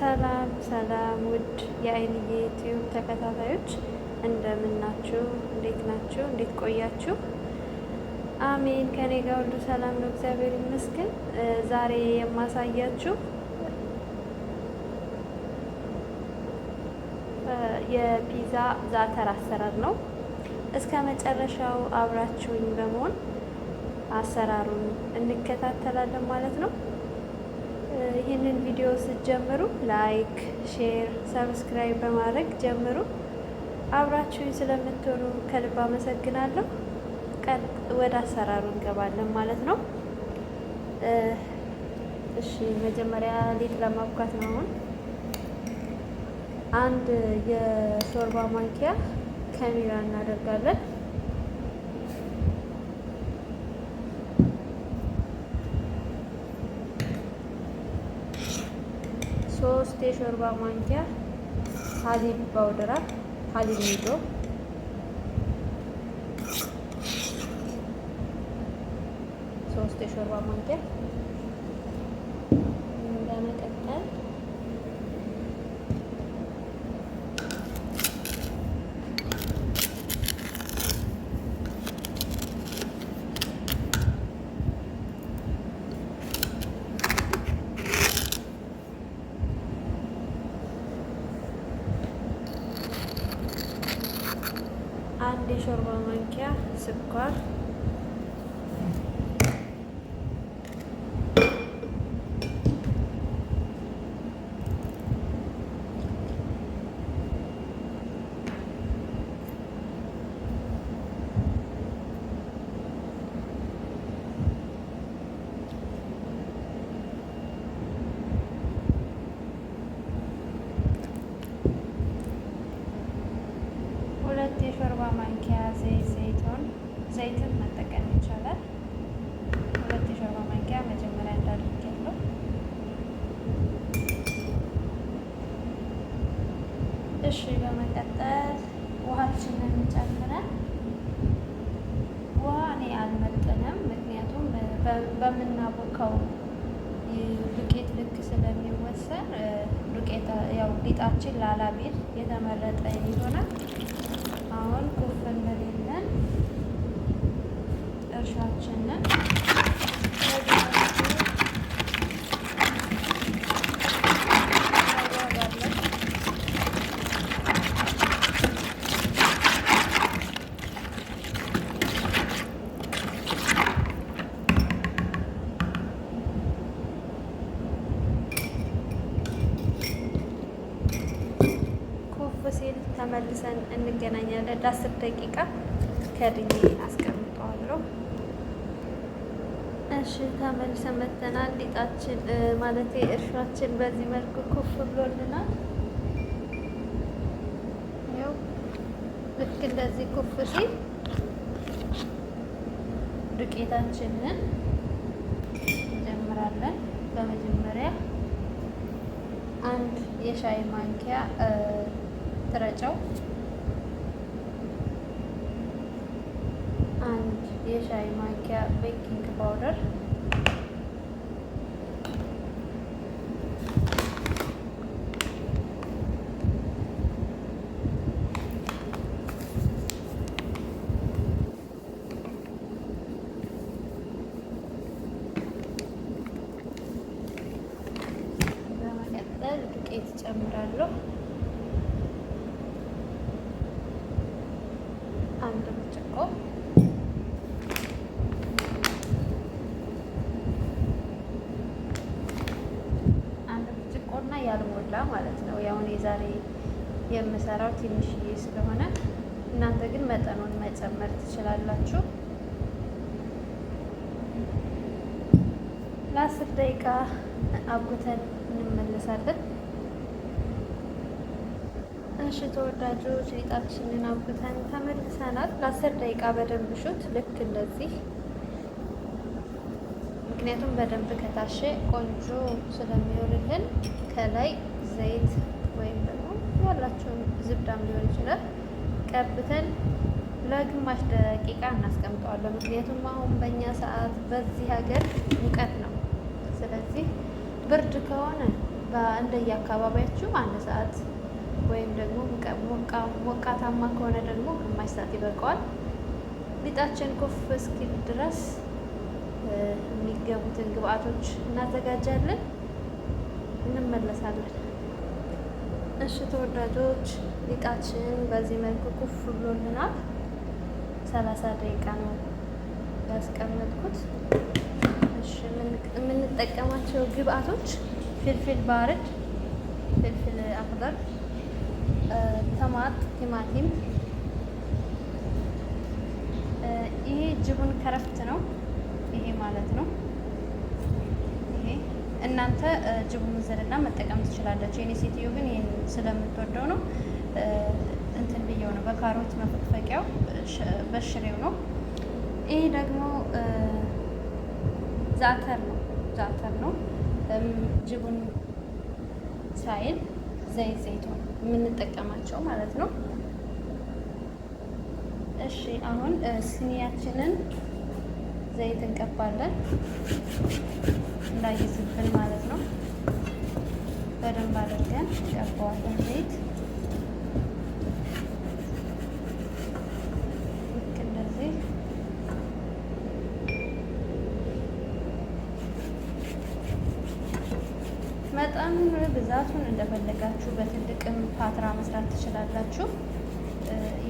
ሰላም ሰላም ውድ የአይንዬ ዩቲዩብ ተከታታዮች እንደምን ናችሁ? እንዴት ናችሁ? እንዴት ቆያችሁ? አሜን። ከኔ ጋር ሁሉ ሰላም ነው፣ እግዚአብሔር ይመስገን። ዛሬ የማሳያችሁ የፒዛ ዛተር አሰራር ነው። እስከ መጨረሻው አብራችሁኝ በመሆን አሰራሩን እንከታተላለን ማለት ነው። ይህንን ቪዲዮ ስትጀምሩ like፣ share፣ subscribe በማድረግ ጀምሩ። አብራችሁኝ ስለምትሆኑ ከልብ አመሰግናለሁ። ቀጥ ወደ አሰራሩ እንገባለን ማለት ነው። እሺ መጀመሪያ ሊጥ ለማቡካት ነው። አሁን አንድ የሾርባ ማንኪያ خميرة እናደርጋለን። ሶስት የሾርባ ማንኪያ حليب بودرة حليب ኒዶ፣ ሶስት የሾርባ ማንኪያ። በመቀጠል አንድ የሾርባ ማንኪያ ስኳር፣ ሁለት የሾርባ ማንኪያ ዘይት ዘይቱን ዘይትን መጠቀም ይቻላል። ሁለት የሾርባ ማንኪያ መጀመሪያ እንዳድርግ ያለው። እሺ፣ በመቀጠል ውሃችንን ጨምረን፣ ውሃ እኔ አልመጥንም፣ ምክንያቱም በምናቦካው ዱቄት ልክ ስለሚወሰን ዱቄት ያው ሊጣችን ላላ ቢል የተመረጠ ይሆናል። አሁን ኩፍ እንደሌለን እርሻችንን እናዋህዳለን። ኩፍ ሲል ተመልሰን እንገናኛለን። ለ10 ደቂቃ ከድኜ አስቀምጠዋለሁ። እሺ ተመልሰን መተናል። ሊጣችን ማለት እርሻችን በዚህ መልኩ ኩፍ ብሎልናል። ያው ልክ እንደዚህ ኩፍ ሲል ዱቄታችንን እንጀምራለን። በመጀመሪያ አንድ የሻይ ማንኪያ ትረጨው፣ አንድ የሻይ ማንኪያ baking powder፣ በመቀጠል ዱቄት ጨምራለሁ። አንድ ብርጭቆ፣ አንድ ብርጭቆና ያልሞላ ማለት ነው። ያው እኔ ዛሬ የምሰራው ትንሽዬ ስለሆነ እናንተ ግን መጠኑን መጨመር ትችላላችሁ። ለ10 ደቂቃ አብኩተን እንመለሳለን። እሺ ተወዳጆች ሊጣችንን አብኩተን ተመልሰናል። ለ10 ደቂቃ በደንብ ሹት፣ ልክ እንደዚህ። ምክንያቱም በደንብ ከታሸ ቆንጆ ስለሚሆንልን ከላይ ዘይት ወይም ደግሞ ያላችሁን ዝብዳም ሊሆን ይችላል ቀብተን ለግማሽ ደቂቃ እናስቀምጠዋለን። ምክንያቱም አሁን በእኛ ሰዓት በዚህ ሀገር ሙቀት ነው። ስለዚህ ብርድ ከሆነ እንደየአካባቢያችሁ 1 ሰዓት ወይም ደግሞ ሞቃታማ ከሆነ ደግሞ ግማሽ ሰዓት ይበቃዋል። ሊጣችን ኩፍ እስኪል ድረስ የሚገቡትን ግብአቶች እናዘጋጃለን። እንመለሳለን። እሺ ተወዳጆች ሊጣችን በዚህ መልኩ ኩፍ ብሎልናል። 30 ደቂቃ ነው ያስቀመጥኩት። እሺ የምንጠቀማቸው ግብአቶች فلفل بارد፣ فلفل أخضر፣ طماط፣ ቲማቲም። ይሄ جبن كرفت ነው ይሄ ማለት ነው። ይሄ እናንተ جبن موتزاريلا መጠቀም ትችላላችሁ። የኔ ሴትዮ ግን ይሄን ስለምትወደው ነው እንትን ብየው ነው በካሮት መፈቅፈቂያው በሽሬው ነው። ይሄ ደግሞ زعتر ነው። زعتر ነው جبن سائل زيت زيتون የምንጠቀማቸው ማለት ነው። እሺ አሁን ስኒያችንን ዘይት እንቀባለን እንዳይዝብን ማለት ነው። በደንብ አድርገን እንቀባዋለን ዘይት ልክ እንደዚህ። መጠኑን ብዛቱን እንደፈለጋችሁ በትልቅም ፓትራ መስራት ትችላላችሁ።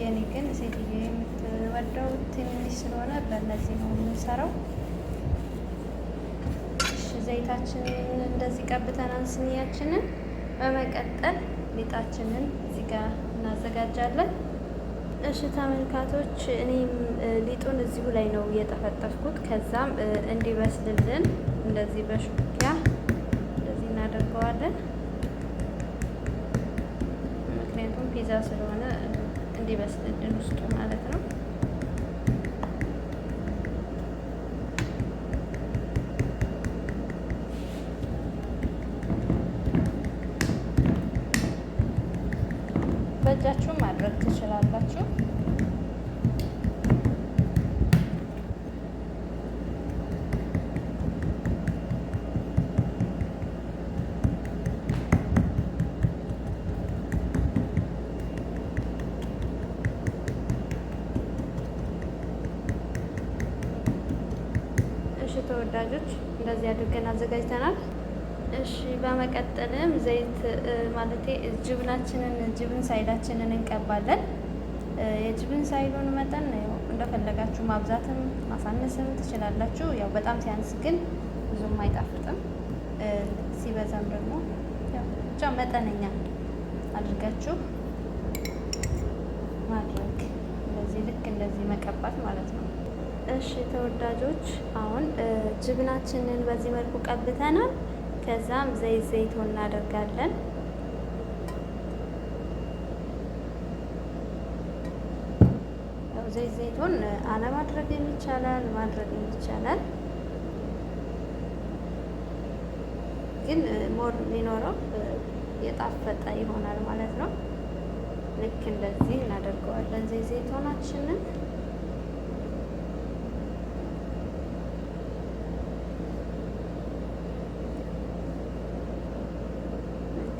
የኔ ግን ሴትዬ የምትወደው ትንሽ ስለሆነ በእነዚህ ነው የምንሰራው። እሺ ዘይታችንን እንደዚህ ቀብተናል ስኒያችንን። በመቀጠል ሊጣችንን እዚህ ጋር እናዘጋጃለን። እሺ ተመልካቶች፣ እኔም ሊጡን እዚሁ ላይ ነው እየጠፈጠፍኩት። ከዛም እንዲበስልልን እንደዚህ በሹኪያ እንደዚህ እናደርገዋለን። ምክንያቱም ፒዛ ስለሆነ እንዲበስልልን ውስጡ ማለት ነው። በእጃችሁ ማድረግ ትችላላችሁ። እሺ ተወዳጆች እንደዚህ አድርገን አዘጋጅተናል። እሺ በመቀጠልም ዘይት ማለቴ ጅብናችንን ጅብን ሳይዳችንን እንቀባለን። የጅብን ሳይሉን መጠን እንደፈለጋችሁ ማብዛትም ማሳነስም ትችላላችሁ። ያው በጣም ሲያንስ ግን ብዙም አይጣፍጥም፣ ሲበዛም ደግሞ ያው ብቻ መጠነኛ አድርጋችሁ ማድረግ እንደዚህ ልክ እንደዚህ መቀባት ማለት ነው። እሺ ተወዳጆች አሁን ጅብናችንን በዚህ መልኩ ቀብተናል። ከዛም ዘይት ዘይቱን እናደርጋለን። ያው ዘይት ዘይቱን አለማድረግም ይቻላል ማድረግም ይቻላል። ግን more የሚኖረው የጣፈጠ ይሆናል ማለት ነው። ልክ እንደዚህ እናደርገዋለን ዘይት ዘይቱናችንን።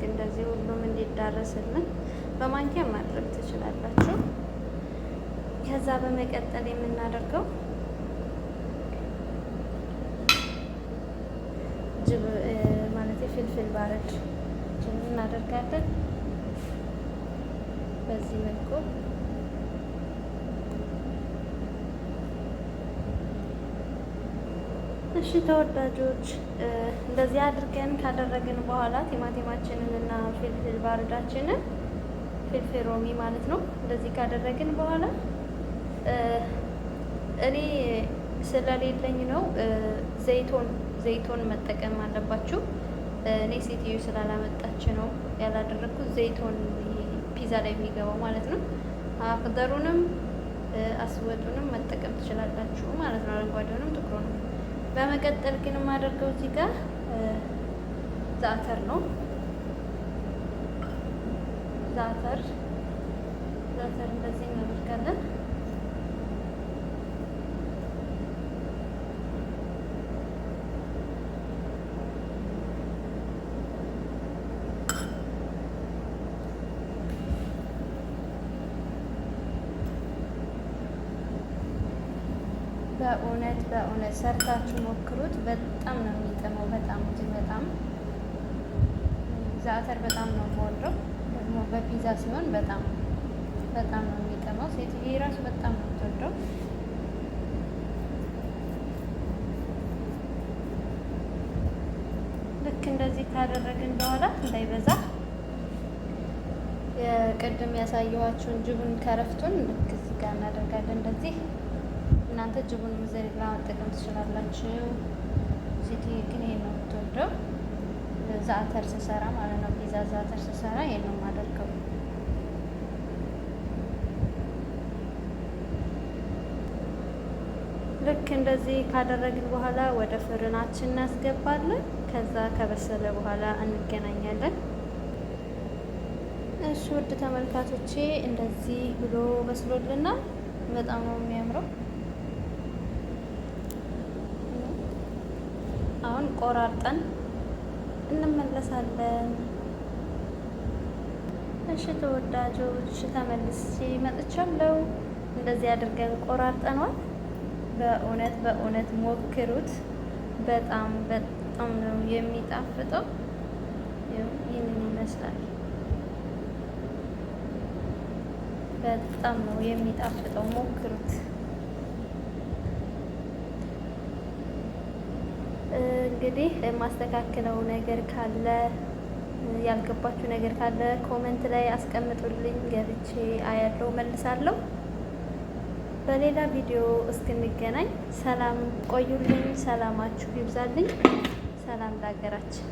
እንደዚህ ሁሉም እንዲዳረስልን በማንኪያ ማድረግ ትችላላችሁ። ከዛ በመቀጠል የምናደርገው ጅብ ማለት ፍልፍል ባረድ እናደርጋለን። በዚህ መልኩ እሺ ተወዳጆች እንደዚህ አድርገን ካደረግን በኋላ ቲማቲማችንን እና فلفل بارد ኣችንን فلفل رومي ማለት ነው። እንደዚህ ካደረግን በኋላ እኔ ስለሌለኝ ነው زيتون زيتون መጠቀም አለባችሁ። እኔ ሴትዮ ስላላመጣች ነው ያላደረግኩት። زيتون ፒዛ ላይ የሚገባው ማለት ነው። أخضر ኡንም أسود ኡንም መጠቀም ትችላላችሁ ማለት ነው። አረንጓዴውንም ጥቁሩንም። በመቀጠል ግን የማደርገው እዚህ ጋር زعتر ነው። زعتر زعتر እንደዚህ እናደርጋለን። በእውነት በእውነት ሰርታችሁ ሞክሩት። በጣም ነው የሚጥመው። በጣም እንጂ በጣም زعتر በጣም ነው የምወደው። ደግሞ በፒዛ ሲሆን በጣም በጣም ነው የሚጥመው። ሴትዬ ራሱ በጣም ነው የምትወደው። ልክ እንደዚህ ካደረግን በኋላ እንዳይበዛ የቅድም ያሳየኋችሁን جبن ከረፍቱን ልክ እዚህ ጋር እናደርጋለን። እንደዚህ እናንተ جبن موزاريلا መጠቀም ትችላላችሁ። ሴትዬ ግን ይሄን ነው የምትወደው። زعتر ስሰራ ማለት ነው። ፒዛ زعتر ስሰራ ይሄን ነው የማደርገው። ልክ እንደዚህ ካደረግን በኋላ ወደ ፍርናችን እናስገባለን። ከዛ ከበሰለ በኋላ እንገናኛለን። እሺ ውድ ተመልካቾቼ እንደዚህ ብሎ በስሎልናል። በጣም ነው የሚያምረው። አሁን ቆራርጠን እንመለሳለን። እሺ ተወዳጆች ተመልሼ መጥቻለሁ። እንደዚህ አድርገን ቆራርጠነዋል። በእውነት በእውነት ሞክሩት። በጣም በጣም ነው የሚጣፍጠው። ይህንን ይመስላል። በጣም ነው የሚጣፍጠው። ሞክሩት። እንግዲህ የማስተካክለው ነገር ካለ ያልገባችሁ ነገር ካለ comment ላይ አስቀምጡልኝ። ገብቼ አያለው መልሳለሁ። በሌላ ቪዲዮ እስክንገናኝ ሰላም ቆዩልኝ። ሰላማችሁ ይብዛልኝ። ሰላም ለሀገራችን።